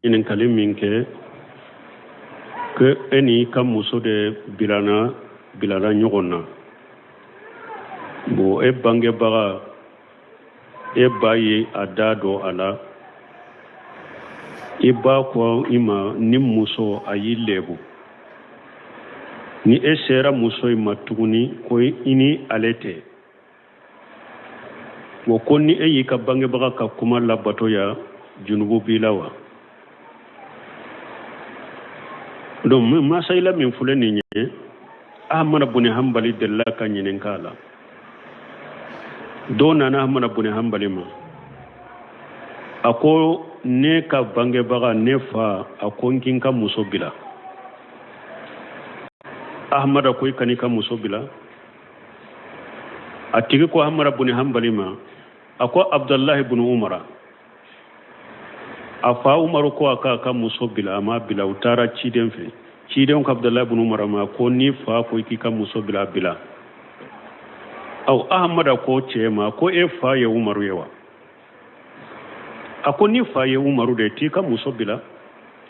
Ɲininkali min kɛ ko e n'i ka muso de bilana bilala ɲɔgɔn na, bon, e bangebaga, e ba ye a da don a la, i ba ko i ma ni muso a y'i lebu, ni e sera muso in ma tuguni ko i ni ale tɛ. Bon, ko ni e y'i ka bangebaga ka kuma labato ya, junubu b'i la wa? Donc masayila min filɛ nin ye, Ahmada buni Hanbali delila ka ɲininka a la. Dɔ nana Ahmada buni Hanbali ma, a ko ne ka bangebaga, ne fa, a ko n k'i ka muso bila. Ahmada ko i kan'i ka muso bila. A tigi ko Ahmada buni Hanbali ma, a ko Abdullahi buni Umara, a fa Umaru ko a k'a ka muso bila, a m'a bila. U taara ciden fɛ, ciden ko Abdullahi buni Umara ma ko n'i fa ko i k'i ka muso bila, a bila. Aw, Ahmada ko cɛ ma ko e fa ye Umaru ye wa? A ko n'i fa ye Umaru de, t'i ka muso bila.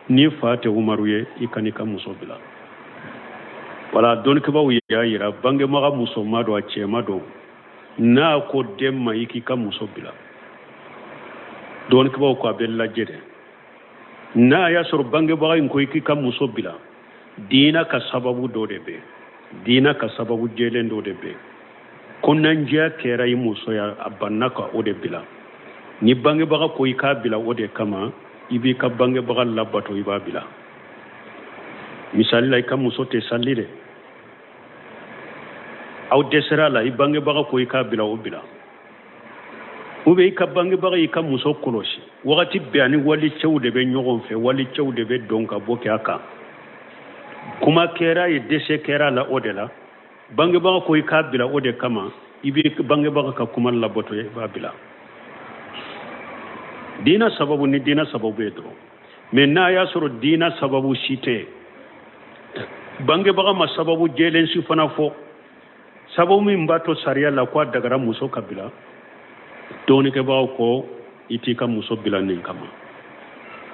N'i fa tɛ Umaru ye, i kan'i ka muso bila. Wala dɔnnikɛbaaw y'a yira, bangebaga musoma don, a cɛma don, n'a ko den ma i k'i ka muso bila, dɔnnikɛbaaw ko a bɛ lajɛ dɛ. N'a y'a sɔrɔ bangebaga in ko i k'i ka muso bila, diina ka sababu dɔ de bɛ, diina ka sababu jɛlen dɔ de bɛ, kɔnɔnajɛya kɛra i muso ya, a banna ka o de bila. Ni bangebaga ko i k'a bila o de kama, i b'i ka bangebaga labato, i b'a bila. Misali la, i ka muso tɛ sali dɛ, aw dɛsɛra a la, i bangebaga ko i k'a bila, o bila. Ou bien i ka bangebaga y'i ka muso kɔlɔsi wagati bɛɛ, ani walicɛw de bɛ ɲɔgɔn fɛ, walicɛw de bɛ don ka bɔ kɛ a kan, kuma kɛra ye, dɛsɛ kɛra a la, o de la bangebaga ko i k'a bila o de kama, i bɛ bangebaga ka kuma labato, i b'a bila. Diina sababu, ni diina sababu ye dɔrɔn. Mais n'a y'a sɔrɔ diina sababu si tɛ, bangebaga ma sababu jɛlen si fana fɔ, sababu min b'a to sariya la ko a dagara muso ka bila, dɔnnikɛbagaw ko i t'i ka muso bila nin kama.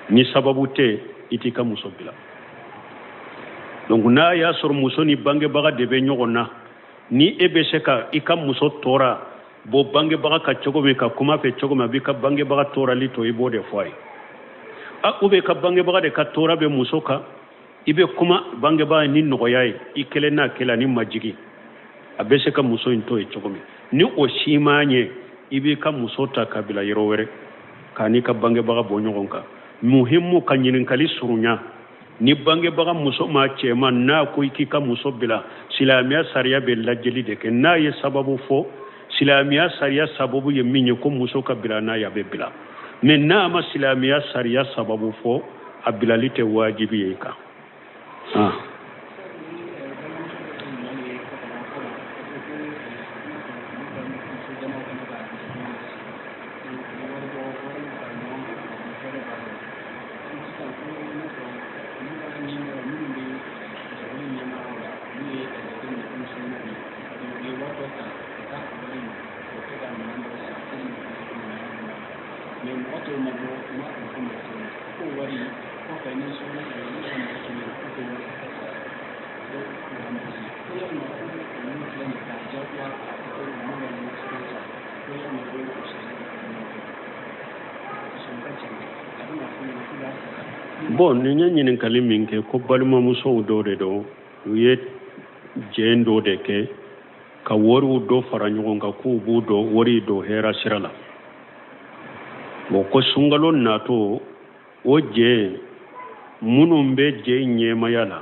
Ni sababu tɛ, i t'i ka muso bila. Donc n'a y'a sɔrɔ muso ni bangebaga de bɛ ɲɔgɔn na, ni e bɛ se ka i ka muso tɔɔra bɔ bangebaga ka cogo min, ka kuma fɛ cogo min, a b'i ka bangebaga tɔɔrali to, i b'o de fɔ a ye. A ou bien ka bangebaga de ka tɔɔra bɛ muso kan, i bɛ kuma bangebaga ni nɔgɔya ye, i kelen n'a kelen ni majigi, a bɛ se ka muso in to yen cogo min. Ni o si ma ɲɛ, i b'i ka muso ta ka bila yɔrɔ wɛrɛ, k'a n'i ka bangebaga bɔ ɲɔgɔn kan. Muhimu ka ɲininkali surunya. Ni bangebaga muso ma, cɛ ma, n'a ko i k'i ka muso bila, silamɛya sariya bɛ lajɛli de kɛ. N'a ye sababu fɔ, silamɛya sariya sababu ye min ye ko muso ka bila n'a ye, a bɛ bila. Mais n'a ma silamɛya sariya sababu fɔ, a bilali tɛ wajibi ye i kan. Ah. Bon, nin ye ɲininkali min kɛ ko balimamusow dɔ de don, u ye jɛn dɔ de kɛ ka wariw dɔ fara ɲɔgɔn kan k'u b'u dɔ wari don hɛra sira la. Bon, ko sunkalo natɔ, o jɛ minnu bɛ jɛ ɲɛmaya la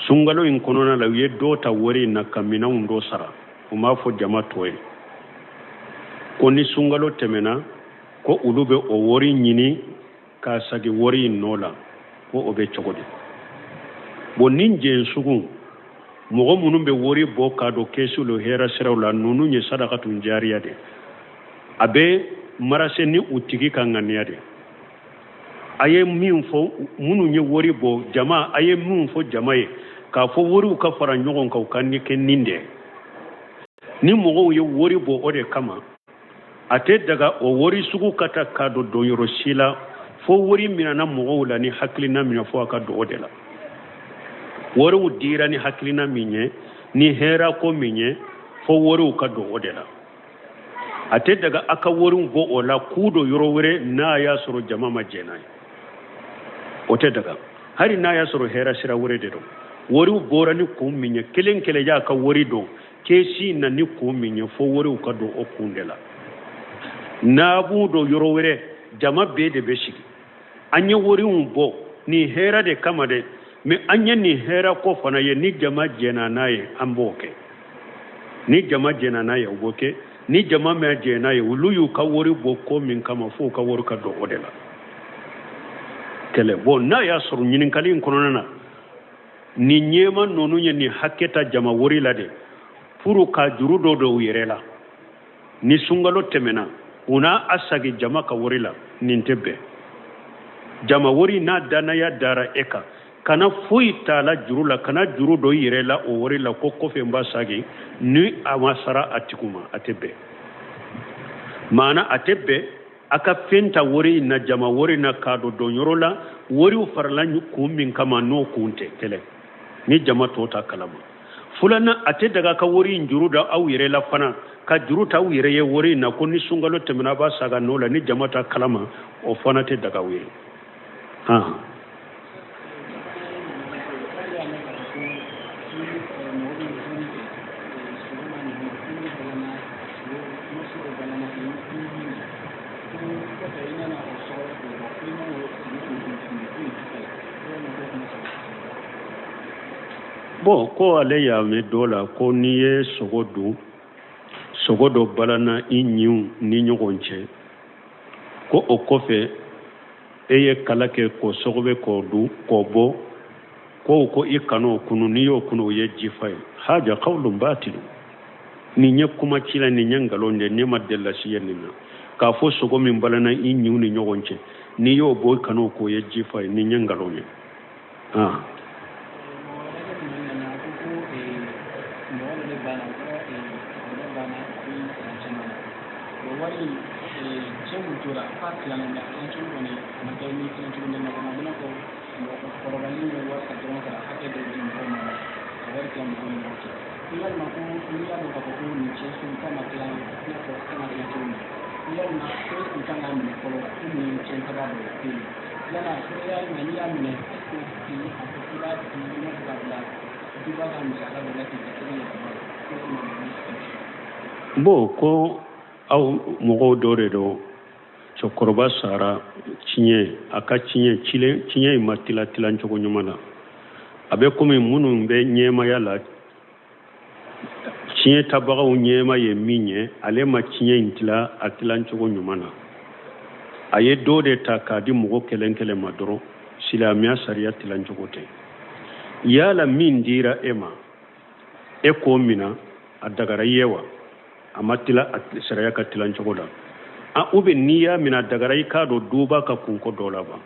sunkalo in kɔnɔna la, u ye dɔ ta wari in na ka minɛnw dɔ sara, u m'a fɔ jama tɔ ye, ko ni sunkalo tɛmɛna, ko olu bɛ o wari ɲini k'a sagi wari in nɔ la, ko o bɛ cogo di? Bon, nin jɛn sugu, mɔgɔ minnu bɛ wari bɔ k'a don kɛsu lo hɛrɛ siraw la, ninnu ye sadakatun jariya de, a bɛ marase ni u tigi ka ŋaniya de. A ye min fɔ minnu ye wari bɔ jama, a ye min fɔ jama ye k'a fɔ wariw ka fara ɲɔgɔn kan, u ka ni kɛ nin de. Ni mɔgɔw ye wari bɔ o de kama, a tɛ daga o wari sugu ka ta k'a don donyɔrɔ si la Fo wari minɛna mɔgɔw la ni hakilina min ye, fo a ka don o de la. Wariw dira ni hakilina min ye, ni hɛra ko min ye, fo wariw ka don o de la. A tɛ daga a ka wariw bɔ o la k'u don yɔrɔ wɛrɛ n'a y'a sɔrɔ jama ma jɛn n'a ye. O tɛ daga, hali n'a y'a sɔrɔ hɛra sira wɛrɛ de don. Wariw bɔra ni kun min ye, kelen kelen y'a ka wari don kɛsi na ni kun min ye, fo wariw ka don o kun de la. N'a b'u don yɔrɔ wɛrɛ, jama bɛɛ de bɛ sigi. An ye wariw bɔ nin hɛra de kama dɛ, mais an ye nin hɛra ko fana ye, ni jama jɛnna n'a ye, an b'o kɛ. Ni jama jɛnna n'a ye, u b'o kɛ. Ni jama ma jɛn n'a ye, olu y'u ka wari bɔ ko min kama, f'u ka wari ka don o de la. Kɛlɛ bon, n'a y'a sɔrɔ ɲininkali in kɔnɔna na, ni ɲɛma ninnu ye nin hakɛ ta jama wari la de pour ka juru dɔ don u yɛrɛ la, ni sunkalo tɛmɛna u n'a a sagi jama ka wari la, nin tɛ bɛn. Jama wari n'a danaya dara e kan, kana foyi t'a la juru la, kana juru don i yɛrɛ la o wari la ko kɔfɛ n b'a sagi, ni a ma sara a tigiw ma, a tɛ bɛn. Maana a tɛ bɛn a ka fɛn ta wari in na, jama wari na, k'a don donyɔrɔ la, wariw farala kun min kama, n'o kun tɛ kɛlɛ ni jama tɔ t'a kalama. Filanan, a tɛ daga ka wari in juru da aw yɛrɛ la fana, ka juru ta aw yɛrɛ ye wari in na ko ni sunkalo tɛmɛna a b'a saga n'o la, ni jama t'a kalama, o fana tɛ daga aw ye. Bon, ko ale y'a mɛn dɔ la ko n'i ye sogo dun, sogo dɔ balana i ɲinw ni ɲɔgɔn cɛ, ko o kɔfɛ e ye kala kɛ k'o sɔgɔbɛ k'o dun k'o bɔ, ko ko i kan'o kunu, n'i y'o kunu o ye jifa ye. Haja qawlun batilu, nin ye kuma ci la, nin ye nkalon de, ne ma delilasi ye nin na k'a fɔ sogo min balana i ɲinw ni ɲɔgɔn cɛ, n'i y'o bɔ i kan'o k'o ye jifa ye, nin ye nkalon ye. Bon, ko aw mɔgɔw dɔ de don, cɛkɔrɔba sara, tiɲɛ a ka tiɲɛ tiɲɛ in ma tila tilancogo ɲuman na. A bɛ komi minnu bɛ ɲɛmaya la, tiɲɛ tabagaw ɲɛma ye min ye, ale ma tiɲɛ in tila a tilancogo ɲuman na. A ye dɔ de ta k'a di mɔgɔ kelen kelen ma dɔrɔn, silamɛya sariya tilancogo tɛ. Yala min dira e ma, e k'o mina, a dagara i ye wa? A ma tila a sariya ka tilancogo la. Ou bien n'i y'a mina, a dagara i k'a don duba ka kunko dɔ la wa?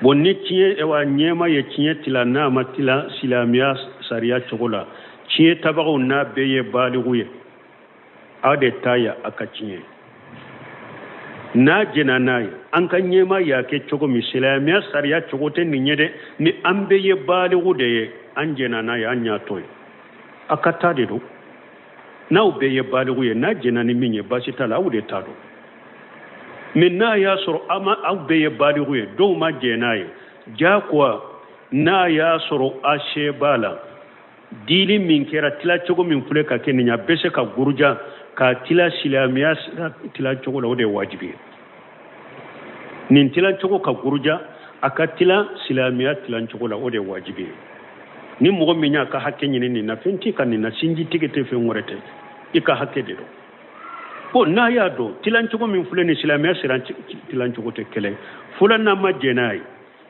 Bon, ni tiɲɛ wa ɲɛma ye tiɲɛ tila, n'a ma tila silamɛya sariya cogo la, tiɲɛ tabagaw n'a bɛɛ ye baliku ye, aw de ta ye a ka tiɲɛ. N'a jɛnna n'a ye, an ka ɲɛma y'a kɛ cogo min, silamɛya sariya cogo tɛ nin ye dɛ, ni an bɛɛ ye baliku de ye, an jɛnna n'a ye, an y'a to ye, a ka ta de don. N'aw bɛɛ ye baliku ye, n'a jɛnna ni min ye, baasi t'a la, aw de ta don. Mais n'a y'a sɔrɔ aw bɛɛ ye baliku ye, dɔw ma jɛn n'a ye, diyagoya n'a y'a sɔrɔ a se b'a la, dili min kɛra, tilacogo min filɛ ka kɛ nin ye, a bɛ se ka guruja k'a tila silamɛya tilacogo la, o de ye wajibi ye. Nin tilacogo ka guruja, a ka tila silamɛya tilacogo la, o de ye wajibi ye. Ni mɔgɔ min y'a ka hakɛ ɲini nin na, fɛn t'i ka nin na, sinji tigɛ tɛ, fɛn wɛrɛ tɛ, i ka hakɛ de don. Bon, n'a y'a dɔn tilancogo min filɛ nin, silamɛya sira tilancogo tɛ kelen, filanan ma jɛn n'a ye,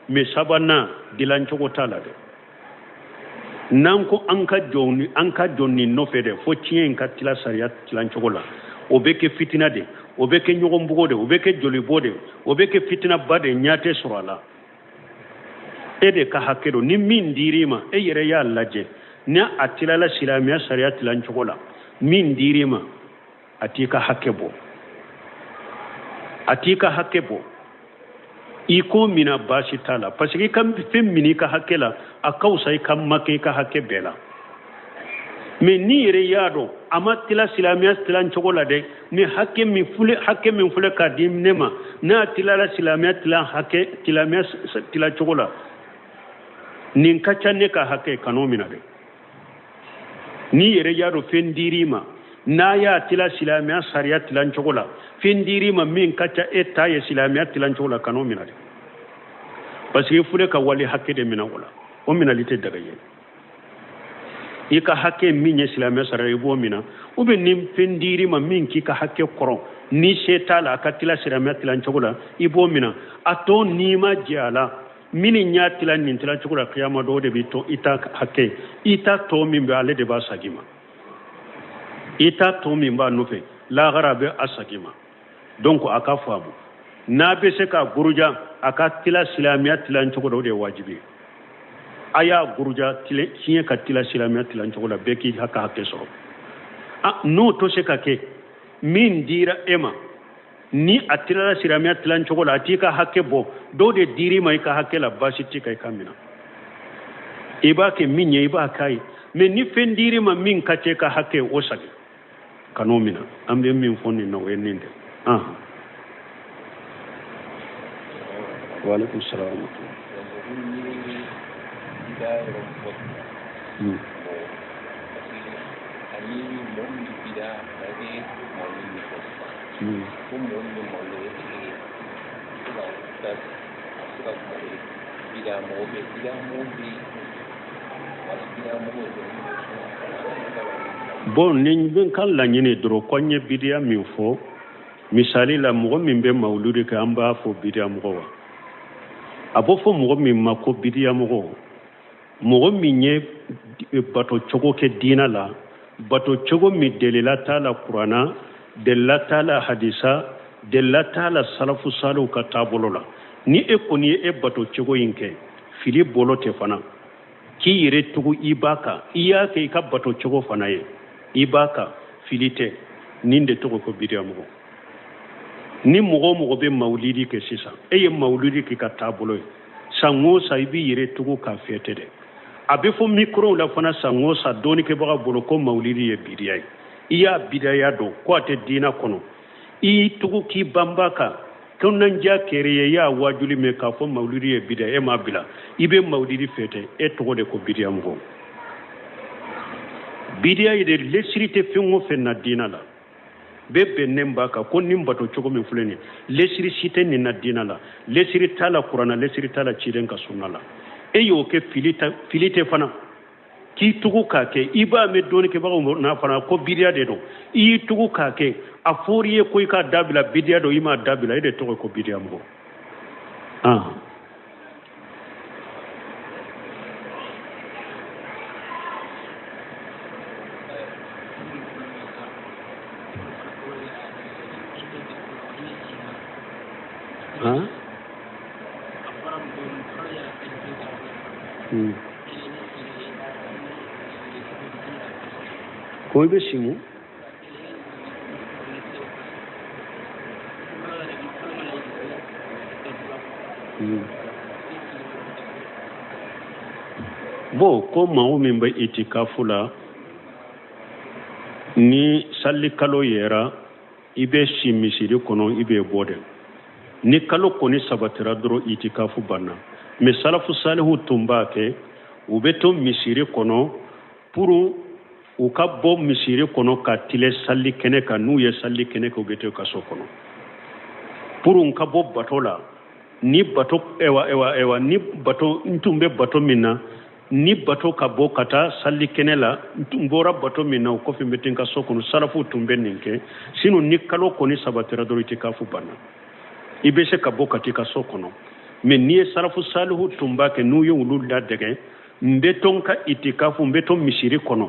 mais sabanan dilancogo t'a la dɛ. N'an ko an ka jɔ ni an ka jɔ nin nɔfɛ dɛ, fo tiɲɛ in ka tila sariya tilancogo la, o bɛ kɛ fitina de, o bɛ kɛ ɲɔgɔnbugu de, o bɛ kɛ jolibɔ de, o bɛ kɛ fitinaba de, ɲɛ tɛ sɔrɔ a la. E de ka hakɛ don, ni min dir'i ma, e yɛrɛ y'a lajɛ, ni a tilala silamɛya sariya tilancogo la, min dir'i ma, a t'i ka hakɛ bɔ, a t'i ka hakɛ bɔ. I k'o mina baasi t'a la, parce que i ka fɛn minɛ i ka hakɛ la, a ka fisa i ka makɛ i ka hakɛ bɛɛ la. Mais n'i yɛrɛ y'a dɔn a ma tila silamɛya tilan cogo la dɛ, ni hakɛ min filɛ, hakɛ min filɛ k'a di ne ma, n'a tilala silamɛya tilan hakɛ, silamɛya tila cogo la, nin ka ca ne ka hakɛ, kan'o mina dɛ. N'i yɛrɛ y'a dɔn fɛn dir'i ma, n'a y'a tila silamɛya sariya tilan cogo la, fɛn dir'i ma min ka ca e ta ye silamɛya tilan cogo la, kan'o mina dɛ, parce que i filɛ ka wali hakɛ de mina o la, o minali tɛ daga ye. I ka hakɛ min ye silamɛya sariya, i b'o mina, ou bien ni fɛn dir'i ma min k'i ka hakɛ kɔrɔ, ni se t'a la a ka tila silamɛya tilan cogo la, i b'o mina. A tɔ n'i ma jɛ a la, minnu y'a tila nin tila cogo la, kiyama dɔw de b'i to i ta hakɛ, i ta tɔ min bɛ ale de b'a segin ma, i ta tɔ min b'a nɔfɛ lahara bɛ a segin ma. Donc a ka faamu, n'a bɛ se ka buruja a ka tila silamɛya tilan cogo la, o de ye wajibi ye. A y'a buruja tiɲɛ ka tila silamɛya tilan cogo la, bɛɛ k'i ka hakɛ sɔrɔ. N'o tɛ se ka kɛ, min dira e ma ni a tilala silamɛya tilan cogo la, a t'i ka hakɛ bɔ, dɔw de dir'i ma i ka hakɛ la, baasi t'i kan, i ka minɛ. I b'a kɛ min ye, i b'a k'a ye. Mais ni fɛn dir'i ma min ka ca i ka hakɛ, o sagi, kan'o minɛ. An bɛ min fɔ nin na, o ye nin de. Waaleykum salaam. Ko mɔgɔ min bɛ malo a bɛ se ka kuma bida mɔgɔ bɛ bida mɔgɔ bɛ bida mɔgɔ bɛ. Bon, ni bɛ ka laɲini dɔrɔn ko n ye bidiya min fɔ, misali la, mɔgɔ min bɛ mawuludi kɛ, an b'a fɔ bidiya mɔgɔ wa? A b'o fɔ mɔgɔ min ma ko bidiya mɔgɔ, mɔgɔ min ye bato cogo kɛ diinɛ la, bato cogo min delila t'a la kuranna, delila t'a la hadisa, delila t'a la salafu saliw ka taabolo la. Ni e kɔni ye e bato cogo in kɛ fili bolo tɛ fana, k'i yɛrɛ tugu i b'a kan, i y'a kɛ i ka bato cogo fana ye, i b'a kan, fili tɛ, nin de tɔgɔ ko bidiya mɔgɔ. Ni mɔgɔ o mɔgɔ bɛ mawulidi kɛ sisan, e ye mawulidi k'i ka taabolo ye, san o san i b'i yɛrɛ tugu k'a fêter dɛ. A bɛ fɔ mikorow la fana san o san dɔɔnikɛbaga bolo ko mawulidi ye bidiya ye. I y'a bidaya dɔn ko a tɛ diinɛ kɔnɔ, i y'i tugu k'i banba kan, ko nandiya kɛrɛ ye, i y'a wajuli mɛn k'a fɔ mawulidi ye bidiya, e m'a bila, i bɛ mawulidi fêter, e tɔgɔ de ko bidiya mɔgɔ. Bidiya ye de lesiri tɛ fɛn o fɛn na diinɛ la, bɛɛ bɛnnen b'a kan ko nin bato cogo min filɛ nin ye, lesiri si tɛ nin na diinɛ la, lesiri t'a la kuranna, lesiri t'a la ciden ka sunna la. E y'o kɛ fili tɛ fana, k'i tugu k'a kɛ, i b'a mɛn dɔɔnikɛbagaw n'a fana ko bidiya de don, i y'i tugu k'a kɛ, a fɔr'i ye ko i k'a dabila, bidiya don, i m'a dabila, e de tɔgɔ ko bidiya mɔgɔ. Ko i bɛ si mun? Bon, ko maa min bɛ itikafu la, ni sali kalo yera, i bɛ si misiri kɔnɔ, i bɛ bɔ dɛ. Ni kalo kɔni sabatira dɔrɔn, itikafu banna. Mais salafu salihu tun b'a kɛ, u bɛ to misiri kɔnɔ pour u ka bɔ misiri kɔnɔ ka tile sali kɛnɛ kan. N'u ye sali kɛnɛ kɛ, u bɛ to ka so kɔnɔ pour n ka bɔ bato la. Ni bato, ewa ewa ewa, ni bato n tun bɛ bato min na, ni bato ka bɔ ka taa sali kɛnɛ la, n bɔra bato min na, o kɔfɛ n bɛ taa n ka so kɔnɔ. Salafu tun bɛ nin kɛ. Sinon ni kalo kɔni sabatira dɔrɔn, itikafu banna, i bɛ se ka bɔ ka t'i ka so kɔnɔ. Mais n'i ye salafu salihu tun b'a kɛ, n'u ye olu ladɛgɛ, n bɛ to n ka itikafu, n bɛ to misiri kɔnɔ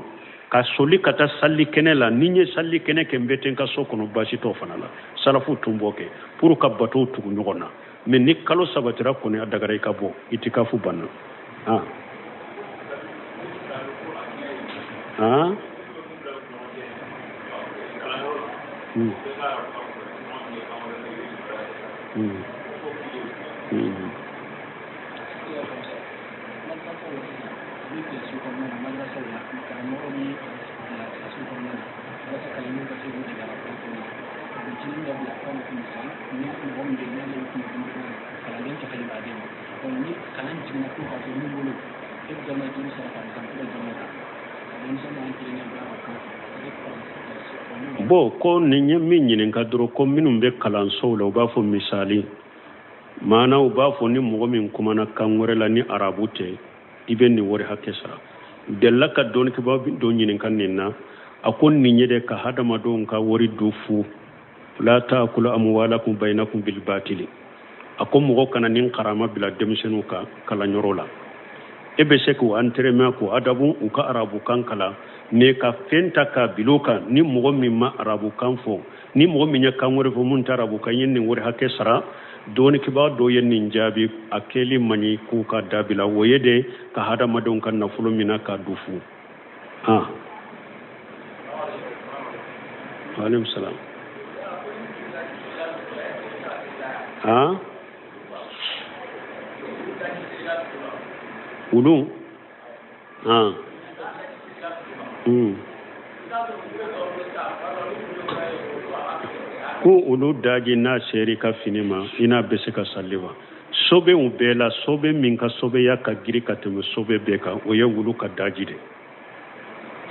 ka soli ka taa sali kɛnɛ la, ni n ye sali kɛnɛ kɛ, n bɛ taa n ka so kɔnɔ, baasi t'o fana la. Salafu tun b'o kɛ pour ka batow tugu ɲɔgɔn na. Mais ni kalo sabatira kɔni, a dagara i ka bɔ, itikafu banna. Bon, ko nin ye min ɲininka dɔrɔn, ko minnu bɛ kalansow la, u b'a fɔ misali maana, u b'a fɔ ni mɔgɔ min kumana kan wɛrɛ la ni arabu tɛ, i bɛ nin wari hakɛ sara. Delila ka dɔnnikɛbaa dɔ ɲininka nin na, a ko nin ye de ka hadamadenw ka wari dun fu, la taakulu amwalakum bainakum bil batili. A ko mɔgɔ kana nin karama bila denmisɛnninw ka kalanyɔrɔ la. E bɛ se k'u entraîner, k'u adabu, u ka arabukan kalan, mais ka fɛn ta k'a bila o kan, ni mɔgɔ min ma arabukan fɔ, ni mɔgɔ min ye kan wɛrɛ fɔ mun tɛ arabukan ye, nin wari hakɛ sara. Dɔnnikɛbaa dɔ ye nin jaabi, a kɛli man ɲi, k'u ka dabila. O ye de ka hadamadenw ka nafolo minɛ k'a dun fu. Han, waaleykum salam. Han, wulu, han, ko olu daji n'a seri ka fini ma, i n'a bɛ se ka sali wa? Sobew bɛɛ la, sobe min ka sobeya ka giri ka tɛmɛ sobe bɛɛ kan, o ye wulu ka daji de.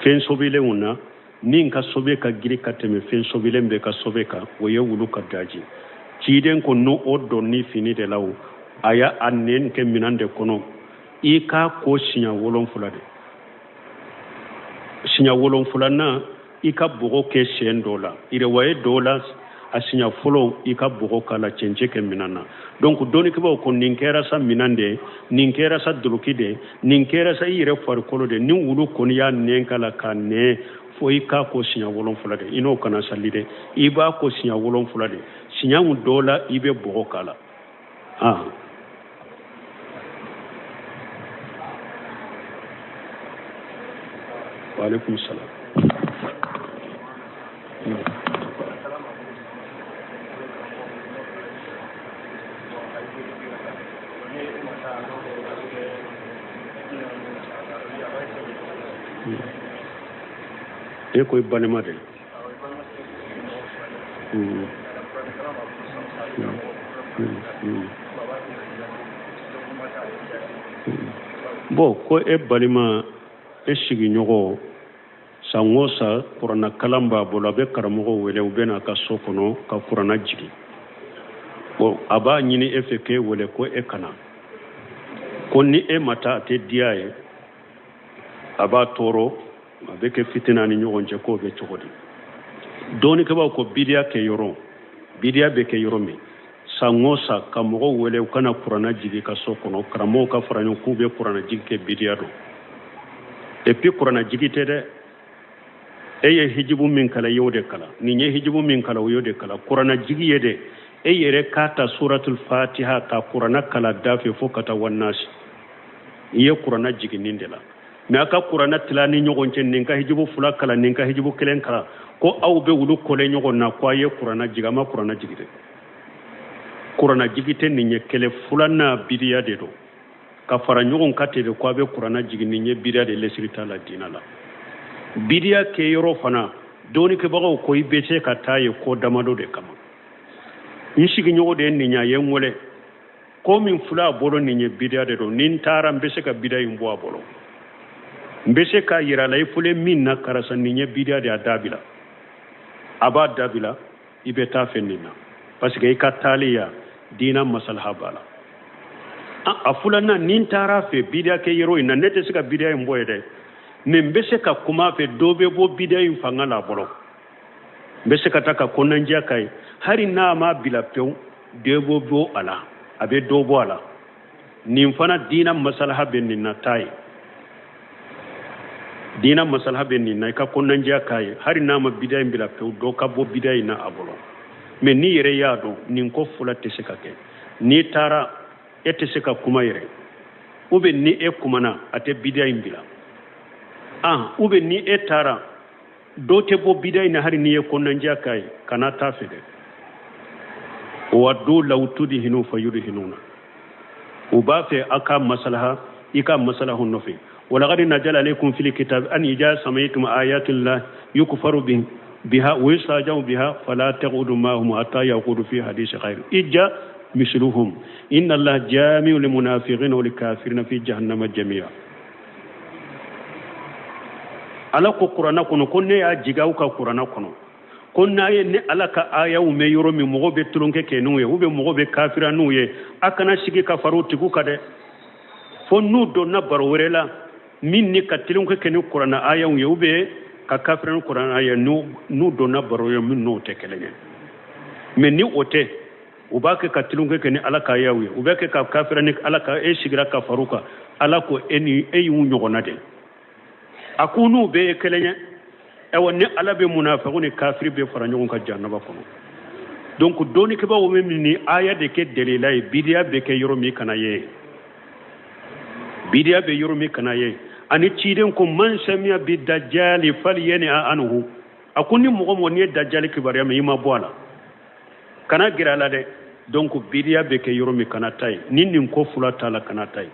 Fɛn sobelenw na, min ka sobe ka giri ka tɛmɛ fɛn sobelen bɛɛ ka sobe kan, o ye wulu ka daji. Ciden ko n'o o donni fini de la, o a y'a a nɛn kɛ minɛn de kɔnɔ, i k'a ko siɲɛ 7 de. Siɲɛ wolonfulanan, i ka bɔgɔ kɛ siyɛn dɔ la. Iriwaye dɔ la, a siɲɛ fɔlɔ, i ka bɔgɔ k'a la, cɛncɛn kɛ minɛn na. Donc dɔnnikɛbaaw ko nin kɛra sa minɛn de, nin kɛra sa doloki de, nin kɛra sa i yɛrɛ farikolo de. Ni wulu kɔni y'a nɛn k'a la k'a nɛn fo i k'a ko siɲɛ 7 de. I n'o kana sali dɛ, i b'a ko siɲɛ 7 de. Siɲɛ dɔ la, i bɛ bɔgɔ k'a la. Ah, waaleykum salam. E ko i balima de. Bon, ko e balima, e sigiɲɔgɔn, san o san kuranna kalan b'a bolo, a bɛ karamɔgɔw wele, u bɛ n'a ka so kɔnɔ ka kuranna jigin. Bon, a b'a ɲini e fɛ k'e wele ko e kana, ko ni e ma taa, a tɛ diya ye, a b'a tɔɔrɔ, a bɛ kɛ fitina ni ɲɔgɔn cɛ. K'o bɛ cogo di? Dɔnnikɛbaaw ko bidiya kɛ yɔrɔ, bidiya bɛ kɛ yɔrɔ min, san o san ka mɔgɔw wele u kana kuranna jigin ka so kɔnɔ, karamɔgɔw ka fara ɲɔgɔn k'u bɛ kuranna jigi kɛ, bidiya don. Et puis kuranna jigi tɛ dɛ. E ye hijibu min kalan, i y'o de kalan. Nin ye hijibu min kalan, o y'o de kalan. Kuranna jigi ye de, e yɛrɛ k'a ta suratul fatiha ka kuranna kalan da fɛ fo ka taa wannasi, i ye kuranna jigin nin de la. Mais a ka kuranna tila ni ɲɔgɔn cɛ, nin ka hijibu 2 kalan, nin ka hijibu 1 kalan, ko aw bɛ wulu kɔlɛ ɲɔgɔn na, ko a ye kuranna jigin. A ma kuranna jigin dɛ. Kuranna jigi tɛ nin ye kɛlɛ. Filanan, bidiya de don. Ka fara ɲɔgɔn kan ten de ko a bɛ kuranna jigin, nin ye bidiya de, lesiri t'a la diinɛ la. Bidiya kɛ yɔrɔ fana, dɔnnikɛbagaw ko i bɛ se ka taa ye ko damadɔ de kama. N sigiɲɔgɔn de ye nin ye, a ye n wele ko min filɛ a bolo, nin ye bidiya de don. Ni n taara, n bɛ se ka bidiya in bɔ a bolo, n bɛ se k'a yira a la, i filɛ min na karisa, nin ye bidiya de, a dabila. A b'a dabila, i bɛ taa fɛ nin na, parce que i ka taali ya diina masalaha b'a la. A filanan, ni n taara fɛ bidiya kɛ yɔrɔ in na, ne tɛ se ka bidiya in bɔ ye dɛ, mais n bɛ se ka kuma a fɛ, dɔ bɛ bɔ bidiya in fanga la a bolo. N bɛ se ka taa ka kɔnɔnajɛya k'a ye, hali n'a m'a bila pewu, dɔ bɛ bɔ a la, a bɛ dɔ bɔ a la. Nin fana diina masalaha bɛ nin na, taa ye diina masalaha bɛ nin na, i ka kɔnɔnajɛya k'a ye, hali n'a ma bidiya in bila pewu, dɔ ka bɔ bidiya in na a bolo. Mais n'i yɛrɛ y'a dɔn nin ko fila tɛ se ka kɛ, n'i taara e tɛ se ka kuma yɛrɛ, ou bien ni e kumana, a tɛ bidiya in bila, ah, ou bien ni e taara, dɔ tɛ bɔ bidiya in na, hali n'i ye kɔnɔnajɛya k'a ye, kana taa fɛ dɛ. Waddu law tudhinu fayudhinuna, u b'a fɛ a ka masalaha, i ka masalahu nɔfɛ. Walaqad nazala alaykum fil kitab an idha sami'tum ayatillah yukfaru biha wa yustahza'u biha fala taqudu ma'ahum hatta yaqudu fi hadisi ghayri ijja misluhum inna allaha jami'u lil munafiqina wal kafirina fi jahannama jami'a. Ala ko kuranna kɔnɔ ko ne y'a jigin aw kan kuranna kɔnɔ ko n'a ye ne Ala ka ayaw mɛn yɔrɔ min, mɔgɔ bɛ tulonkɛ kɛ n'u ye ou bien mɔgɔ bɛ kafira n'u ye, a kana sigi ka far'u tigiw kan dɛ, fo n'u donna baro wɛrɛ la min ni ka tulonkɛ kɛ ni kuranna ayaw ye ou bien ka kafira ni kuranna aya, n'u donna baro ye min n'o tɛ kelen ye. Mais ni o tɛ, u b'a kɛ ka tulonkɛ kɛ ni Ala ka ayaw ye, u b'a kɛ ka kafira ni Ala ka, e sigira ka far'u kan, Ala ko e ni e y'u ɲɔgɔnna de. A ko n'u bɛɛ ye kelen ye. Ayiwa, ni Ala bɛ munafiqu ni kafiri bɛɛ fara ɲɔgɔn kan jahanaba kɔnɔ. Donc dɔnnikɛbaaw bɛ min ni aya de kɛ delila ye, bidiya bɛ kɛ yɔrɔ min kana ye, bidiya bɛ yɔrɔ min kana ye. Ani ciden ko man samiya bi dajali falyan'a anhu, a ko ni mɔgɔ mɔgɔ n'i ye dajali kibaruya mɛn, i ma bɔ a la, kana gɛrɛ a la dɛ. Donc bidiya bɛ kɛ yɔrɔ min kana taa yen, ni nin ko fila t'a la, kana taa yen.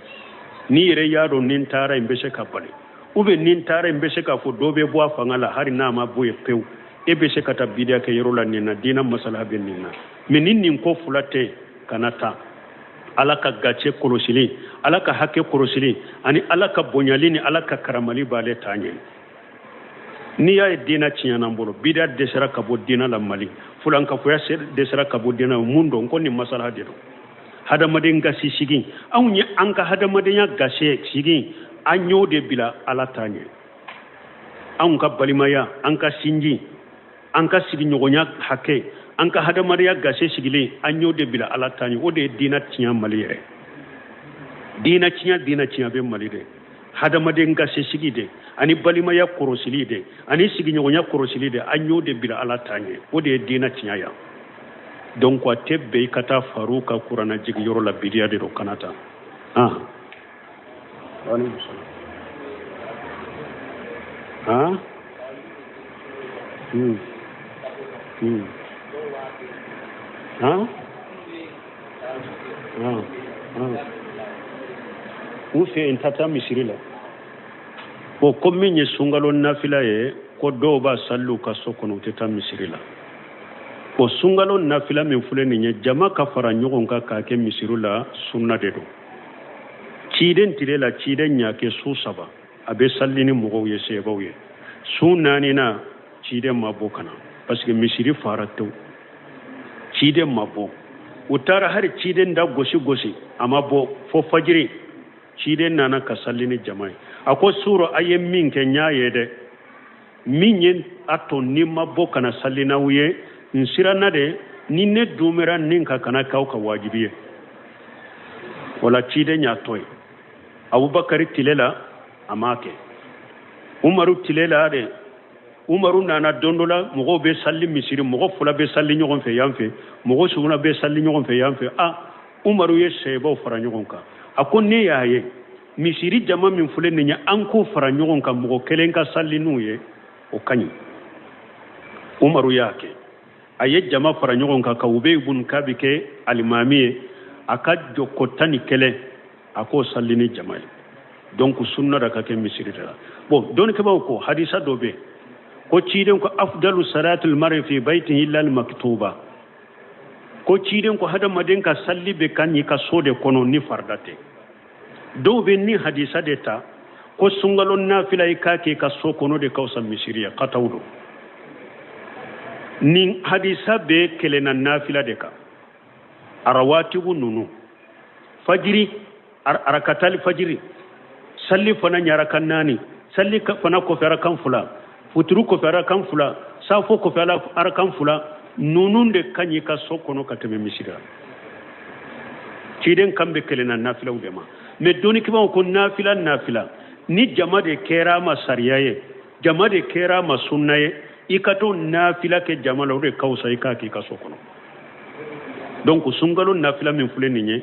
N'i yɛrɛ y'a dɔn ni n taara yen n bɛ se ka bali, ou bien ni n taara yen n bɛ se k'a fɔ dɔ bɛ bɔ a fanga la, hali n'a ma bɔ yen pewu, e bɛ se ka taa bidiya kɛ yɔrɔ la nin na, diinɛ masala bɛ nin na. Mais ni nin ko fila tɛ, kana taa. Ala ka gacɛ kɔlɔsili, Ala ka hakɛ kɔlɔsili, ani Ala ka bonyali ni Ala ka karamali b'ale taa ɲɛ. N'i y'a ye diinɛ tiɲɛna an bolo, bidiya dɛsɛra ka bɔ diinɛ la Mali, fulankafoya dɛsɛra ka bɔ diinɛ la, mun don? Ko nin masala de don. Hadamaden gasi sigi, anw ye an ka hadamadenya gasi sigi, an y'o de bila Ala ta ɲɛ. Anw ka balimaya, an ka sinji, an ka sigiɲɔgɔnya hakɛ, an ka hadamadenya gasi sigilen, an y'o de bila Ala ta ɲɛ. O de ye diinɛ tiɲɛ Mali yɛrɛ. Diinɛ tiɲɛ, diinɛ tiɲɛ bɛ Mali dɛ. Hadamaden gasi sigi de, ani balimaya kɔrɔsili de, ani sigiɲɔgɔnya kɔrɔsili de, an y'o de bila Ala ta ɲɛ. O de ye diinɛ tiɲɛ yan. Donc a tɛ bɛn i ka taa far'u ka kuranna jigin yɔrɔ la, bidiya de don, kana taa. Ah. Ah? Hmm. Hmm. Ah? Ah. Ah. U fɛ yen ta taa misiri la. Bon, ko min ye sunkalo nafila ye, ko dɔw b'a sali u ka so kɔnɔ, u tɛ taa misiri la. O sunkalo nafila min filɛ nin ye, jama ka fara ɲɔgɔn kan k'a kɛ misiri la, sunna de don. Ciden tile la, ciden y'a kɛ su 3, a bɛ sali ni mɔgɔw ye, sebaw ye. Su naaninan, ciden ma bɔ ka na, parce que misiri fara tewu, ciden ma bɔ. U taara hali ciden da gosi gosi, a ma bɔ fo fajiri. Ciden nana ka sali ni jama ye. A ko suro a ye min kɛ n y'a ye dɛ, min ye a to ni ma bɔ ka na sali n'aw ye, n siranna de ni ne dumera nin kan kana k'aw ka wajibi ye. Wala ciden y'a to yen. Abubakari tile la a m'a kɛ, Umaru tile la de, Umaru nana don dɔ la, mɔgɔw bɛ sali misiri, mɔgɔ fila bɛ sali ɲɔgɔn fɛ yan fɛ, mɔgɔ suguna bɛ sali ɲɔgɔn fɛ yan fɛ. A Umaru ye sɛbaw fara ɲɔgɔn kan, a ko ne y'a ye misiri jama min filɛ nin ye, an k'o fara ɲɔgɔn kan, mɔgɔ kelen ka sali n'u ye, o ka ɲi. Umaru y'a kɛ, a ye jama fara ɲɔgɔn kan ka Ubey bun Kabi kɛ alimami ye, a ka jɔko 11 a k'o sali ni jama ye. Donc sunna da ka kɛ misiri de la. Bon, dɔnnikɛbaaw ko hadisa dɔ bɛ yen ko ciden ko afdalu salatul mar'i fi baytihi illa al maktuba, ko ciden ko hadamaden ka sali bɛ ka ɲi ka so de kɔnɔ ni farida tɛ. Dɔw bɛ ni hadisa de ta ko sunkalo nafila i k'a kɛ i ka so kɔnɔ de ka fisa misiri ye, kataw don. Nin hadisa bɛ kelenna nafila de kan, arawatibu ninnu, fajiri arakatali fajiri, sali fana ɲarakan 4, sali fana kɔfɛ arakan 2, futuru kɔfɛ arakan 2, safo kɔfɛ arakan 2, ninnu de ka ɲi ka so kɔnɔ ka tɛmɛ misiri la. Ciden kan bɛ kelenna nafilaw de ma. Mais dɔnnikɛbaaw ko nafila nafila ni jama de kɛra a ma sariya ye, jama de kɛra a ma sunna ye, i ka to nafila kɛ jama la, o de ka fisa i k'a k'i ka so kɔnɔ. Donc sunkalo nafila min filɛ nin ye,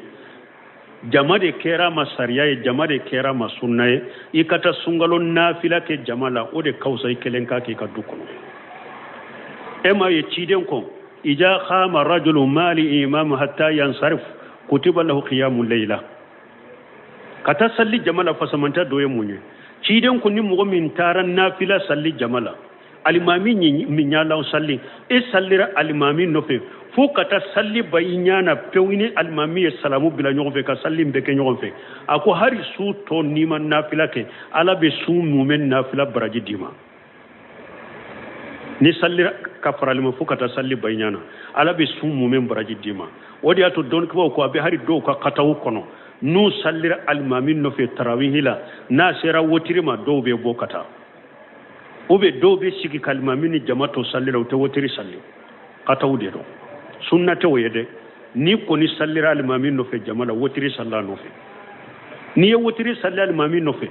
jama de kɛra a ma sariya ye, jama de kɛra a ma sunna ye, i ka taa sunkalo nafila kɛ jama la, o de ka fisa i kelen k'a k'i ka du kɔnɔ. E m'a ye ciden kɔ Ija qama rajulu mali imam hatta yansarif kutiba lahu qiyamu layla. Ka taa salli jama la fasamanta dɔ ye mun ye? Ciden ko ni mɔgɔ min taara nafila salli jama la, alimami min y'a la salli, e sallira alimami nɔfɛ fo ka taa salli ba i ɲɛ na pewu, ni alimami ye salamu bila ɲɔgɔn fɛ ka salli bɛɛ kɛ ɲɔgɔn fɛ, a ko hari su tɔ n'i ma nafila kɛ, Ala bɛ su mumɛ nafila baraji d'i ma. Ni sallira ka farali ma fo ka taa salli ba i ɲɛ na, Ala bɛ su mumɛ baraji d'i ma. O de y'a to dɔnnikɛbaaw ko a bɛ hari dɔw ka kataw kɔnɔ, n'u sallira alimami nɔfɛ tarawihi la, n'a sera wotiri ma, dɔw bɛ bɔ ka taa, ou bien dɔw bɛ sigi ka alimami ni jama to salli la, u tɛ wotiri salli. Kataw de don, sunna tɛ o ye dɛ. N'i kɔni sallira alimami nɔfɛ jama la, wotiri salla nɔfɛ. N'i ye wotiri salli alimami nɔfɛ,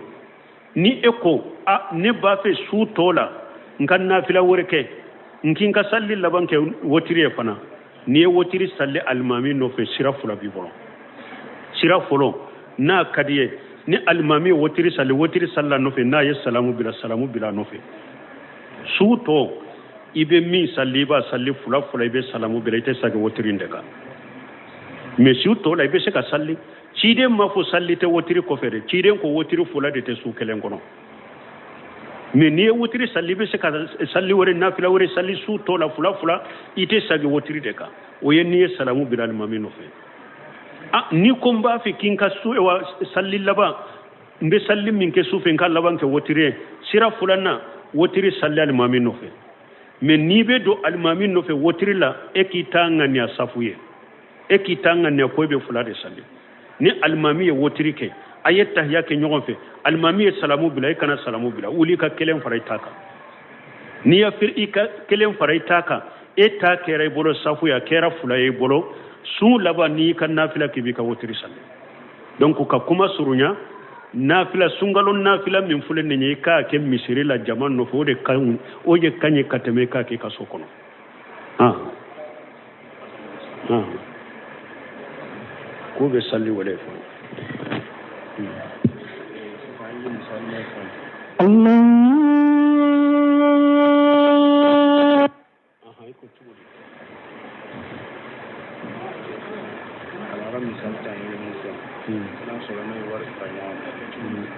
ni e ko a ne b'a fɛ su tɔ la n ka nafila wɛrɛ kɛ, n k'i ka salli laban kɛ wotiri ye fana, n'i ye wotiri salli alimami nɔfɛ, sira fila b'i bolo. Sira fɔlɔ, n'a ka di ye, ni alimami ye wotiri salli, wotiri salla nɔfɛ, n'a ye salamu bila, salamu bila nɔfɛ. Su tɔ i bɛ min salli, i b'a salli fila fila, i bɛ salamu bila, i tɛ segin wotiri in de kan. Mais su tɔ la i bɛ se ka salli. Ciden ma fɔ salli tɛ wotiri kɔfɛ dɛ, ciden ko wotiri fila de tɛ su kelen kɔnɔ. Mais n'i ye wotiri salli, i bɛ se ka salli wɛrɛ, nafila wɛrɛ salli su tɔ la fila fila, i tɛ segin wotiri de kan. O ye n'i ye salamu bila alimami nɔfɛ. Ah, ni ko n b'a fɛ k'i ka su wa salli laban, n bɛ salli min kɛ su fɛ, n ka laban kɛ wotiri ye, sira filanan, wotiri salli alimami nɔfɛ. Mais n'i bɛ don alimami nɔfɛ wotiri la, e k'i ta ŋaniya safu ye, e k'i ta ŋaniya ko e bɛ fila de salli. Ni alimami ye wotiri kɛ, a ye tahiya kɛ ɲɔgɔn fɛ, alimami ye salamu bila, e kana salamu bila, wuli ka kelen fara i ta kan. N'i ya i ka kelen fara i ta kan, e ta kɛra i bolo safu ye, a kɛra fila ye i bolo. Sun laban n'i ka nafila k'i b'i ka wotiri salli. Donc ka kuma surunya, nafila sunkalo nafila min filɛ nin ye, i k'a kɛ misiri la jama nɔfɛ, o de ka ɲi, o de ka ɲi ka tɛmɛ i k'a kɛ i ka so kɔnɔ. K'u bɛ salli wele fɔ. Misali ta ye min fɔ, n'a sɔrɔ n'o ye wari fara ɲɔgɔn kan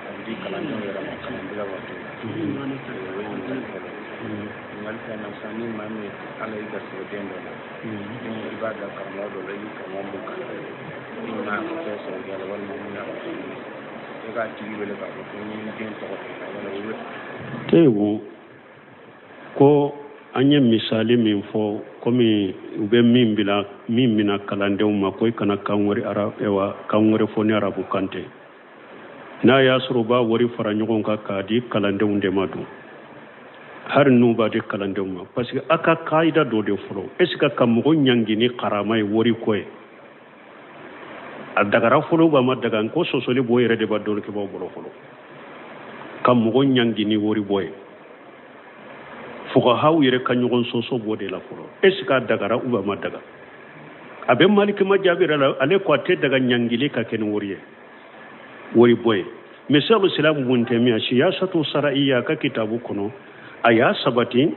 a bɛ di kalandenw yɛrɛ ma kalanbila waati, o ye ɲininkali fɔlɔ ye. Ɲininkali filanan sisan, ni maa min Ala y'i garisɛgɛ den dɔ la, den i b'a bila karamɔgɔ dɔ la, i bɛ karamɔgɔ mun kalan, i ma kɛ sababu la walima mun y'a e k'a tigi wele k'a fɔ ko n ye n den tɔgɔ f'i la wala o bɛ tewu. Ko an ye misali min fɔ, komi u bɛ min bila min mina kalandenw ma ko i kana kan wɛrɛ ara kan wɛrɛ fɔ ni arabu kan tɛ, n'a y'a sɔrɔ u b'a wari fara ɲɔgɔn kan k'a di kalandenw de ma dun, hali n'u b'a di kalandenw ma, parce que a ka kaida dɔ de fɔlɔ, est ce que ka mɔgɔ ɲangi ni karama ye wari ko ye, a dagara fɔlɔ ou a ma daga? Ko sɔsɔli b'o yɛrɛ de b'a dɔnnikɛbaaw bolo fɔlɔ, ka mɔgɔ ɲangi ni wari bɔ ye, fuqahaw yɛrɛ ka ɲɔgɔn sɔsɔ b'o de la fɔlɔ, est ce que a dagara ou a ma daga? A bɛ Maliki ma jaabi yɛrɛ la, ale ko a tɛ daga ɲangili ka kɛ ni wari ye, wari bɔ ye. Mais Sheikhul Islam Ibn Taymiyyah siyasatu shar'iyya ka kitabu kɔnɔ, a y'a sabati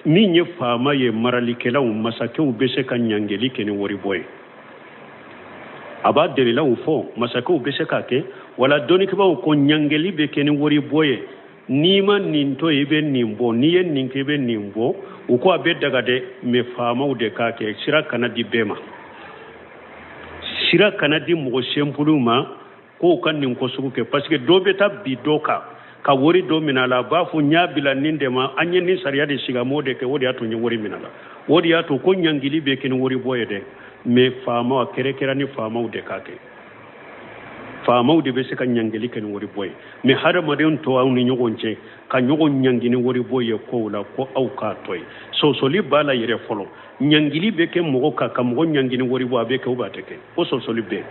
min ye faama ye, maralikɛlaw, masakɛw bɛ se ka ɲangili kɛ ni wari bɔ ye. A b'a dalilaw fɔ, masakɛw bɛ se k'a kɛ. Wala dɔnnikɛbaaw ko ɲangili bɛ kɛ ni wari bɔ ye, n'i ma nin to i bɛ nin bɔ, n'i ye nin kɛ i bɛ nin bɔ. U ko a bɛ daga dɛ, mais faamaw de k'a kɛ, sira kana di bɛɛ ma, sira kana di mɔgɔ senpuluw ma k'o ka nin ko sugu kɛ, parce que dɔ bɛ taa bi dɔ kan ka wari dɔ minɛ a la, a b'a fɔ n y'a bila nin de ma, an ye nin sariya de sigi, a m'o de kɛ, o de y'a to n ye wari minɛ a la. O de y'a to ko ɲangili bɛ kɛ ni wari bɔ ye dɛ, mais faamaw, a kɛrɛkɛra ni faamaw de k'a kɛ, faamaw de bɛ se ka ɲangili kɛ ni wari bɔ ye. Mais hadamadenw tɔ aw ni ɲɔgɔn cɛ ka ɲɔgɔn ɲangi ni wari bɔ ye kow la, ko aw k'a to yen, sɔsɔli b'a la yɛrɛ fɔlɔ. Ɲangili bɛ kɛ mɔgɔ kan ka mɔgɔ ɲangi ni wari bɔ, a bɛ kɛ ou a tɛ kɛ, o sɔsɔli bɛ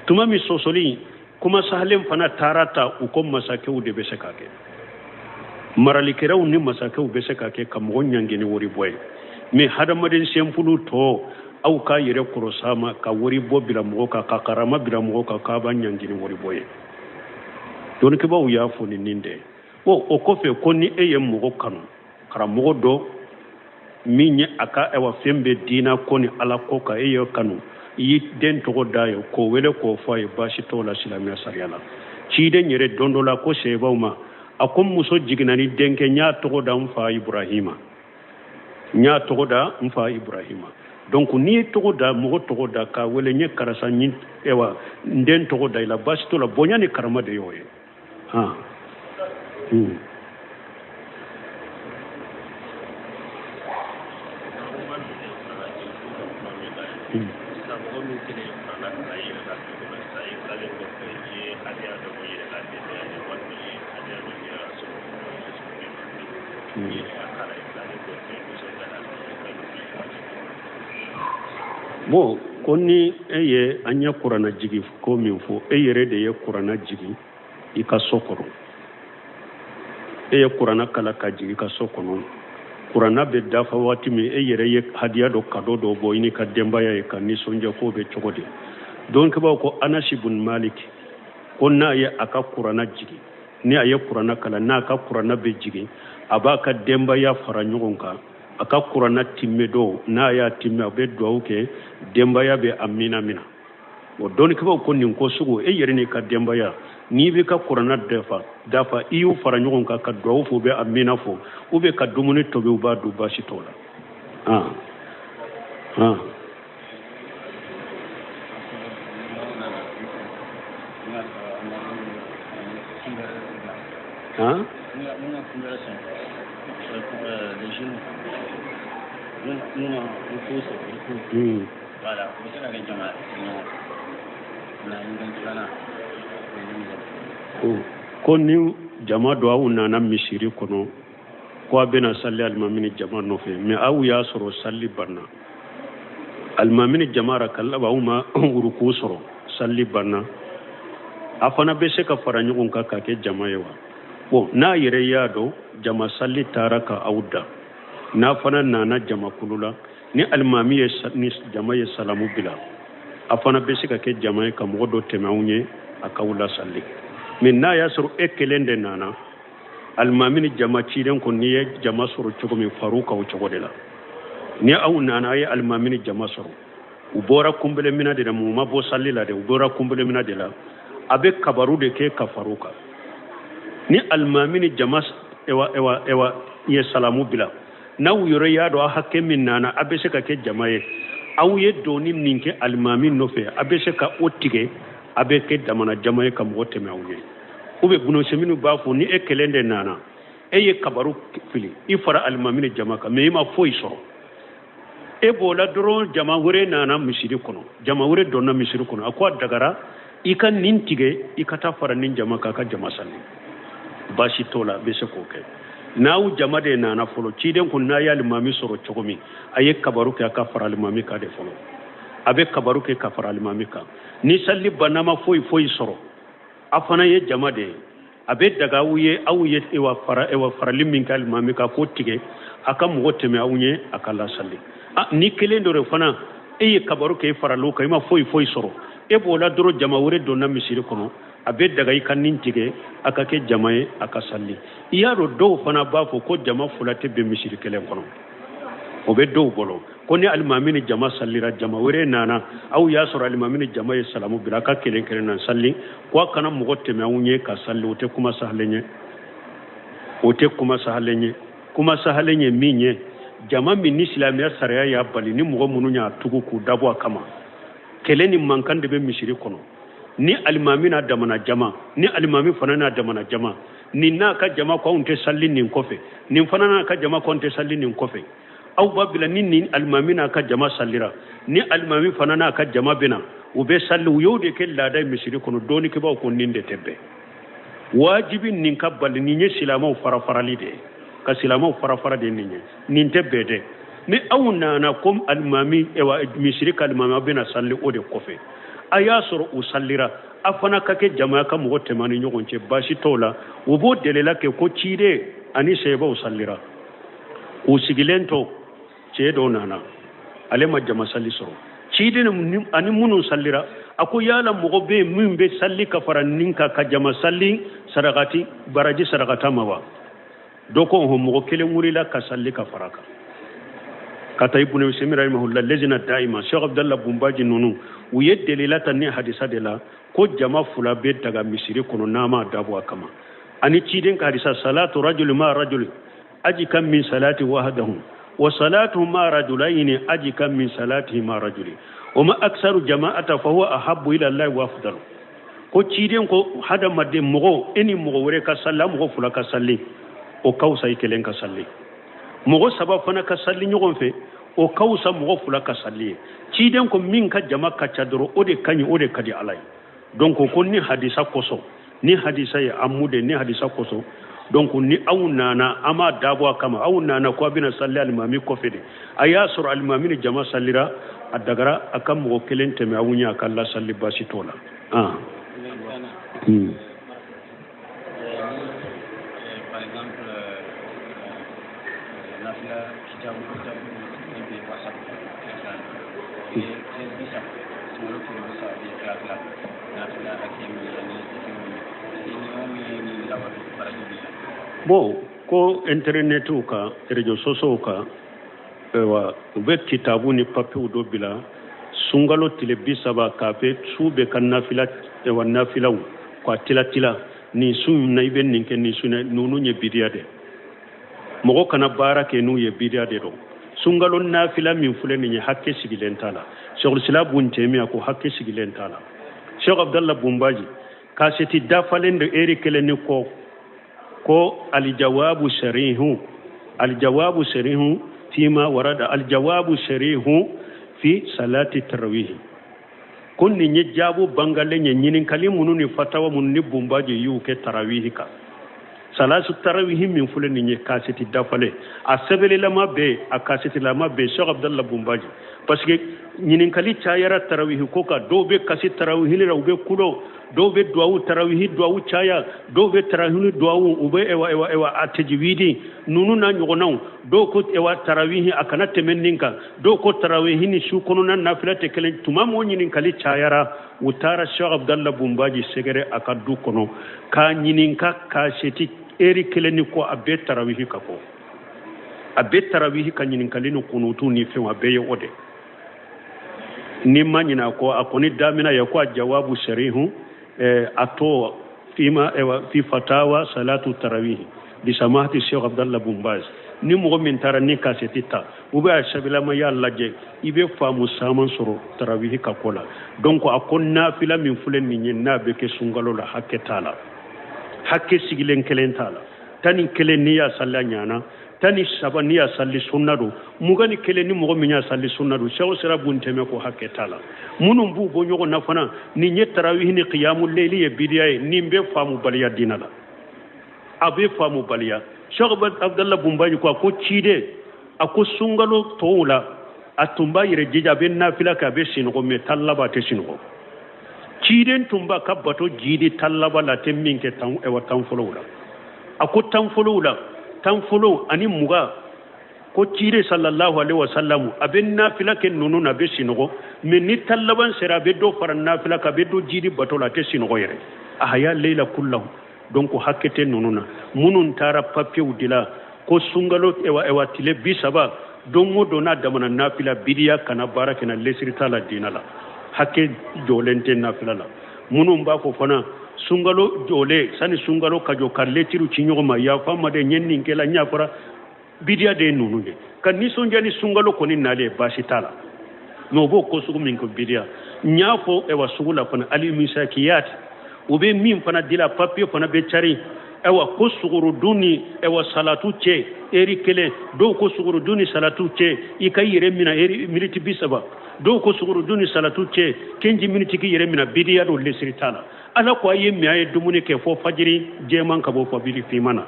tuma min sɔsɔli kuma sahalen fana taara ta, u ko masakɛw de bɛ se k'a kɛ, maralikɛlaw ni masakɛw bɛ se k'a kɛ ka mɔgɔ ɲangi ni wari bɔ ye. Mais hadamaden senpulu tɔ, aw k'a yɛrɛ kɔrɔsa ma ka wari bɔ bila mɔgɔ kan, ka karama bila mɔgɔ kan k'a b'a ɲangi ni wari bɔ ye. Dɔnnikɛbaaw y'a fɔ ni nin de ye. Bon, o kɔfɛ ko ni e ye mɔgɔ kanu, karamɔgɔ dɔ Min ye a ka ayiwa fɛn bɛ diina ko ni ala ko kan, e y'o kanu, i y'i den tɔgɔ d'a ye k'o wele k'o fɔ a ye, baasi t'o la silamɛya sariya la. Ciden yɛrɛ don dɔ la ko sebaw ma, a ko muso jiginna ni denkɛ, n y'a tɔgɔ da n fa Iburahima, n y'a tɔgɔ da n fa Iburahima. Donc n'i ye tɔgɔ da, mɔgɔ tɔgɔ da k'a wele n ye karisa n ewa n den tɔgɔ da i la, baasi t'o la, bonya ni karama de y'o ye. Han. Bon, ko ni e ye an ye kuranna jigi ko min fɔ, e yɛrɛ de ye kuranna jigi i ka so kɔnɔ, e ye kuranna kalan ka jigi i ka so kɔnɔ, kuranna bɛ dafa waati min, e yɛrɛ ye hadiya dɔ, cadeau dɔ bɔ i n'i ka denbaya ye ka nisɔndiya, k'o bɛ cogo di? Dɔnnikɛbaaw ko Anasi bun Malik ko n'a ye a ka kuranna jigi, ni a ye kuranna kalan, n'a ka kuranna bɛ jigin, a b'a ka denbaya fara ɲɔgɔn kan, a ka kuranna timmɛ don, n'a y'a timmɛ, a bɛ duwawu kɛ, denbaya bɛ amina mina. O dɔnnikɛbaaw ko nin ko sugu, e yɛrɛ n'i ka denbaya, n'i b'i ka kuranna dafa, i y'u fara ɲɔgɔn kan ka duwawu fɔ, u bɛ amina fɔ, u bɛ ka dumuni tobi, u b'a dun, baasi t'o la. Han han. Han? Ko ni jama dɔ aw nana misiri kɔnɔ ko a bɛna sali alimami ni jama nɔfɛ, mais aw y'a sɔrɔ sali banna, alimami ni jama raka laban, aw ma uruku sɔrɔ, sali banna, a fana bɛ se ka fara ɲɔgɔn kan ka kɛ jama ye wa? Bon, n'a yɛrɛ y'a dɔn jama sali taara ka aw da, n'a fana nana jamakulu la, ni alimami ye ni jama ye salamu bila, a fana bɛ se ka kɛ jama ye ka mɔgɔ dɔ tɛmɛ aw ɲɛ a k'aw lasali. Mais n'a y'a sɔrɔ e kelen de nana, alimami ni jama, ciden ko n'i ye jama sɔrɔ cogo min, far'u kan o cogo de la. Ni aw nana, a ye alimami ni jama sɔrɔ, u bɔra kunbɛlɛminɛ de la, mun ma bɔ sali la dɛ, u bɔra kunbɛlɛminɛ de la, a bɛ kabaru de kɛ ka far'u kan. Ni alimami ni jama ewa ewa ewa ye salamu bila, n'aw yɛrɛ y'a dɔn a hakɛ min nana, a bɛ se ka kɛ jama ye, aw ye doni min kɛ alimami nɔfɛ, a bɛ se ka o tigɛ, a bɛ kɛ damana jama ye ka mɔgɔ tɛmɛ aw ɲɛ. U bɛ bunɔsɛminiw b'a fɔ ni e kelen de nana, e ye kabaru fili, i fara alimami ni jama kan, mais i ma foyi sɔrɔ, e b'o la dɔrɔn, jama wɛrɛ nana misiri kɔnɔ, jama wɛrɛ donna misiri kɔnɔ, a ko a dagara i ka nin tigɛ, i ka taa fara nin jama kan, a ka jama sali, baasi t'o la, a bɛ se k'o kɛ. N'aw jama de nana fɔlɔ, ciden ko n'a ye alimami sɔrɔ cogo min, a ye kabaru kɛ a ka fara alimami kan de fɔlɔ, a bɛ kabaru kɛ ka fara alimami kan. Ni sali banna, ma foyi foyi sɔrɔ, a fana ye jama de ye, a bɛ daga aw ye, aw ye ewa fara ewa farali min kɛ alimami kan, k'o tigɛ, a ka mɔgɔ tɛmɛ aw ɲɛ, a ka lasali. Ni kelen dɔ de fana e ye kabaru kɛ, e faral'o kan, i ma foyi foyi sɔrɔ, e b'o la dɔrɔn, jama wɛrɛ donna misiri kɔnɔ, a bɛ daga i ka nin tigɛ, a ka kɛ jama ye, a ka sali. I y'a dɔn dɔw fana b'a fɔ ko jama fila tɛ bɛn misiri kelen kɔnɔ, o bɛ dɔw bolo ko ni alimami ni jama salira, jama wɛrɛ nana, aw y'a sɔrɔ alimami ni jama ye salamu bila, a ka kelen kelen na sali, ko a kana mɔgɔ tɛmɛ aw ɲɛ ka sali. O tɛ kuma sahalen ye, o tɛ kuma sahalen ye. Kuma sahalen ye min ye, jama min ni silamɛya sariya y'a bali, ni mɔgɔ minnu y'a tugu k'u dabɔ a kama, kɛlɛ ni mankan de bɛ misiri kɔnɔ, ni alimami n'a damana jama, ni alimami fana n'a damana jama, nin n'a ka jama ko anw tɛ sali nin kɔfɛ, nin fana n'a ka jama ko anw tɛ sali nin kɔfɛ, aw b'a bila ni nin alimami n'a ka jama salira, ni alimami fana n'a ka jama bɛna, u bɛ sali. U y'o de kɛ laada ye misiri kɔnɔ. Dɔnnikɛbaaw ko nin de tɛ bɛn, wajibi nin ka bali, nin ye silamɛw farafarali de ye, ka silamɛw farafara de nin ye, nin tɛ bɛn dɛ. Ni aw nana ko alimami ewa misiri ka alimami, aw bɛna sali o de kɔfɛ, a y'a sɔrɔ u salira, a fana ka kɛ jama ka mɔgɔ tɛmɛ ni ɲɔgɔn cɛ, baasi t'o la. U b'o delila kɛ ko ciden ani sebaw salira, u sigilen to, cɛ dɔw nana, ale ma jama sali sɔrɔ, ciden ani minnu salira, a ko yala mɔgɔ bɛ yen min bɛ sali ka fara nin kan ka jama sali sarakati baraji sarakata ma wa? Dɔ ko ɔhɔn, mɔgɔ kelen wulila ka sali ka fara kan. Ka taa Ibn Usaymin rahimahullah, lejna daima, Cheikh Abdallah Bumbaji ninnu, u ye delila ta ni hadisa de la ko jama fila bɛ daga misiri kɔnɔ n'a ma dabɔ a kama. Ani ciden ka hadisa, salatu rajuli ma rajuli ajika min salati wahdahu wa salatu ma rajulayni ajika min salatihi ma rajuli wa ma aksaru jama'ata fa huwa ahabbu ila Allah wa afdalu. Ko ciden ko hadamaden mɔgɔ e ni mɔgɔ wɛrɛ ka sali, mɔgɔ fila ka sali, o ka fisa i kelen ka sali. Mɔgɔ saba fana ka sali ɲɔgɔn fɛ, o ka fisa mɔgɔ fila ka sali ye. Ciden ko min ka jama ka ca dɔrɔn, o de ka ɲi, o de ka di Ala ye. Donc ko ni hadisa kosɔn, ni hadisa ye amu de, ni hadisa kosɔn, donc ni aw nana, an m'a dabɔ a kama, aw nana ko a bɛna sali alimami kɔfɛ de, a y'a sɔrɔ alimami ni jama salira, a dagara a ka mɔgɔ kelen tɛmɛ aw ɲɛ a ka lasali, baasi t'o la. Par exemple, nafila kitabu bɛ WhatsApp tile 30, sunkalo tile 30 bɛ tila tila nafila hakɛ min ani zikiri min, ni mɔgɔ min ye nin labato, baraji b'i la. Bon, ko internetiw kan, réseaux sociaux kan, ayiwa, u bɛ kitabu ni papiyew dɔ bila sunkalo tile 30 k'a fɛ su bɛ ka nafila, ayiwa, nafilaw k'a tila tila, nin su in na i bɛ nin kɛ, nin su in na. Ninnu ye bidiya de, mɔgɔ kana baara kɛ n'u ye, bidiya de don. Sunkalo nafila min filɛ nin ye, hakɛ sigilen t'a la. Sɛkulisila Bun Tɛmiya ko hakɛ sigilen t'a la. Sɛk Abdallah Bunbaji kaseti dafalen de eri kelen ni kɔ ko aljawabu sarihu, aljawabu sarihu fima warada, aljawabu sarihu fi salati tarawih, ko nin ye jaabu bangalen ye ɲininkali minnu ni fatawa minnu ni Bunbaji y'u kɛ tarawihi kan. Salatu tarawihi min filɛ nin ye, kaseti dafalen, a sɛbɛnlilama bɛ yen, a kasetilama bɛ yen, Sɛk Abdallah Bunbaji, parce que ɲininkali cayara tarawihi ko kan. Dɔw bɛ kasi tarawihi la, u bɛ kulo, dɔw bɛ duwawu tarawihi duwawu caya, dɔw bɛ tarawihi duwawu u bɛ ewa ewa ewa a tɛjiwidi ninnu n'a ɲɔgɔnnaw. Dɔw ko ewa tarawihi a kana tɛmɛ nin kan, dɔw ko tarawihi ni su kɔnɔna nafila tɛ kelen. Tuma min o ɲininkali cayara, u taara Sɛk Abdallah Bunbaji sɛgɛrɛ a ka du kɔnɔ k'a ɲininka kaseti eri kelen ni kɔ, a bɛɛ tarawihi ka kɔ, a bɛɛ tarawihi ka ɲininkali ni kunutu ni fɛnw, a bɛɛ ye o de. Ni ma ɲinɛ a kɔ, a kɔni damina ye ko a jawabu sarihu, a to fima fi fatawa salatu tarawihi bi samahati Sheikh Abdallah Bumbaz. Ni mɔgɔ min taara ni kaseti ta u bɛ a sɛbɛlama y'a lajɛ, i bɛ faamu caman sɔrɔ tarawihi ka ko la. Donc a ko nafila min filɛ nin ye, n'a bɛ kɛ sunkalo la, hakɛ t'a la, hakɛ sigilen kelen t'a la. 11 n'i y'a sali a ɲana, 13 n'i y'a sali sunna don, 21 ni mɔgɔ min y'a sali sunna don. Sɛw sera bun tɛmɛ ko hakɛ t'a la. Minnu b'u bɔ ɲɔgɔn na fana, nin ye tarawihi ni kiyamu leyili ye bidiya ye, nin bɛ faamubaliya diina la, a bɛ faamubaliya. Sɛk Abdallah Bunbaji ko a ko ciden, a ko sunkalo tɔw la a tun b'a yɛrɛ jija, a bɛ nafila kɛ, a bɛ sinɔgɔ, mɛ tan laban a tɛ sinɔgɔ. Ciden tun b'a ka bato jidi tan laban la, a tɛ min kɛ tan, ɛwa, tan fɔlɔw la. A ko tan fɔlɔw la, tan fɔlɔw ani 20, ko ciden sallallahu alaihi wasallam a bɛ nafila kɛ ninnu na, a bɛ sinɔgɔ, mɛ ni tan laban sera, a bɛ dɔ fara nafila kan, a bɛ dɔ jidi bato la, a tɛ sinɔgɔ yɛrɛ. A haya leila kullahu. Donc hakɛ tɛ ninnu na. Minnu taara papiyew de la ko sunkalo ɛwa ɛwa tile 30, don o don n'a damana nafila, bidiya, kana baara kɛ na, lesiri t'a la diina la, hakɛ jɔlen tɛ nafila la. Minnu b'a fɔ fana sunkalo jɔlen, sani sunkalo ka jɔ, ka letiriw ci ɲɔgɔn ma, yafa ma de, n ye nin kɛla, n yafara, bidiya de ye ninnu ye. Ka nisɔndiya ni sunkalo kɔni nalen ye, baasi t'a la, mɛ u b'o ko sugu min kɛ bidiya. N y'a fɔ ɛwa sugu la fana, alimisakiyat, u bɛ min fana dila, papiye fana bɛ cari, ɛwa ko sugorodun ni ɛwa salatu cɛ eri kelen, dɔw ko sugorodun ni salatu cɛ i ka i yɛrɛ minɛ eri miniti 30, dɔw ko sugorodun ni salatu cɛ 15 miniti k'i yɛrɛ minɛ, bidiya don, lesiri t'a la. Ala ko a ye min, a ye dumuni kɛ fo fajiri jɛman ka bɔ fajiri finman na.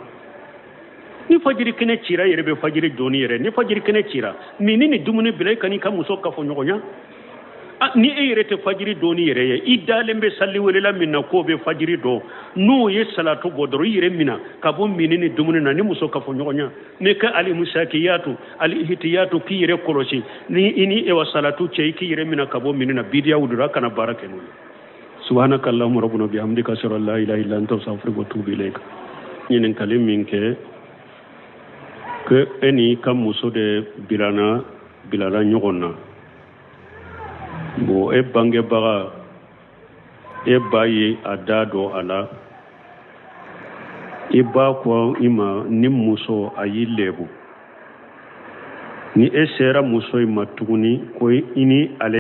Ni fajiri kɛnɛ cira, yɛrɛ bɛ fajiri donni yɛrɛ, ni fajiri kɛnɛ cira, min ni dumuni bila i kan'i ka muso kafoɲɔgɔnya. Ni e yɛrɛ tɛ fajiri donni yɛrɛ ye, i dalen bɛ sali welela min na k'o bɛ fajiri dɔn, n'o ye salatu bɔ dɔrɔn, i yɛrɛ mina ka bɔ minni ni dumuni na ni muso kafoɲɔgɔnya. Ne ka alimusakiyatu alihtiyatu, k'i yɛrɛ kɔlɔsi ni i ni ewa salatu cɛ, i k'i yɛrɛ mina ka bɔ minni na, bidiyaw dɔrɔn, a kana baara kɛ n'o ye. Subhanaka allahumma rabbana bihamdika, ashhadu an la ilaha illa anta, astaghfiruka wa atubu ilayk. Ɲininkali min kɛ ko e n'i ka muso de bilana bilala ɲɔgɔn na. Bon, e bangebaga, e ba ye a da don a la, i ba ko i ma ni muso a y'i lebu. Ni e sera muso in ma tuguni ko i ni ale